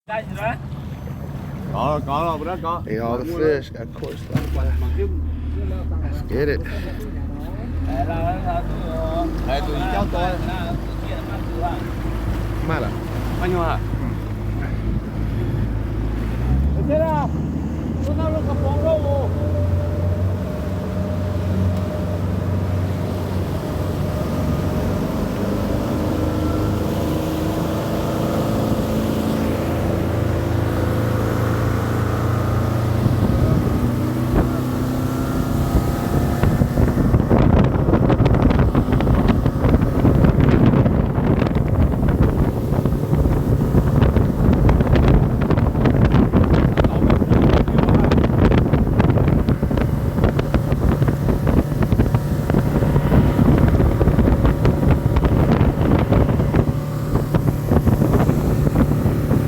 Got, got, got. Ate all the fish, got course. Let's get it. Maaih lorqc.